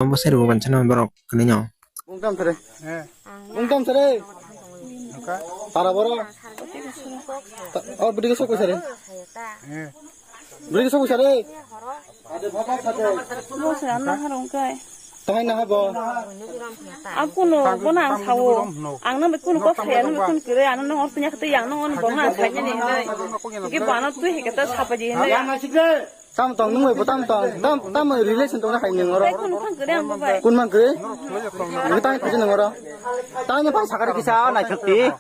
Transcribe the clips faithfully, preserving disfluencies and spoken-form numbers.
Bo sari bo banchana borok kani no. Ungtam sare. Ungtam sare. Para boro. O bidi sok sare. Bidi sok sare. Bo sara na harong kai. Tahai na habo. Akuno bona ang sawo. Ang nang bekun ko saya nang bekun kere ano nang ortunya kete yang nang on bona saya ni nai. Ke bana tu he kete sapa di nai. Tam tong nung bo tam tong. Tam tam relation tong hai nung oro. Bekun kan kere ang bo bai. Kun man kere? Ni tang kere nung oro. Tang ni pai sakar kisa na chakti.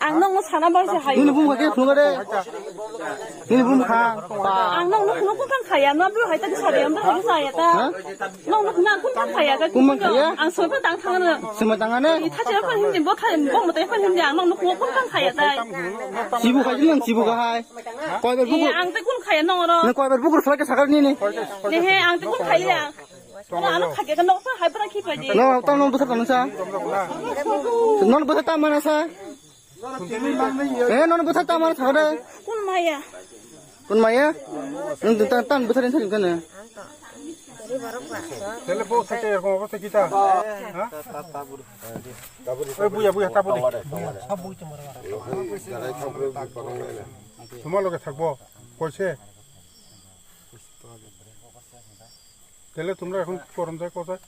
Ang nang sana bar se hai. Nini bum kake khunga de. Nini bum kha. Ang nang nuk nuk kan khaya na bro hai ta sa de ang hai sa ya ta. Nang nuk na kun kan khaya ka. Kun man khaya? Ang so ta tang thang na. Sima tang ane. Ni tha che pa hin bo tha bo mo ta pa hin ang nang nuk nuk kun kan khaya ta. Sibu khai nang sibu khai. Koi bar bukur. Ang te kun khaya nang oro. Nang koi bar bukur khlai ka sakar nini. Ne he ang te kun khaya. Ano khake ka noksa hai pra khi pa di. No, tang nong bwthar tang sa. Non bwthar ta mana sa. Eh, non bwthar ta mana sa de. Kun maya. Kun maya? Nung tang tang bwthar sa kana. Tele bo sa ke ko ko kita. Ha? Oi buya buya ta bo de. Tuma loge thakbo. Koise. Tele tumra ekhon korom jai kosai.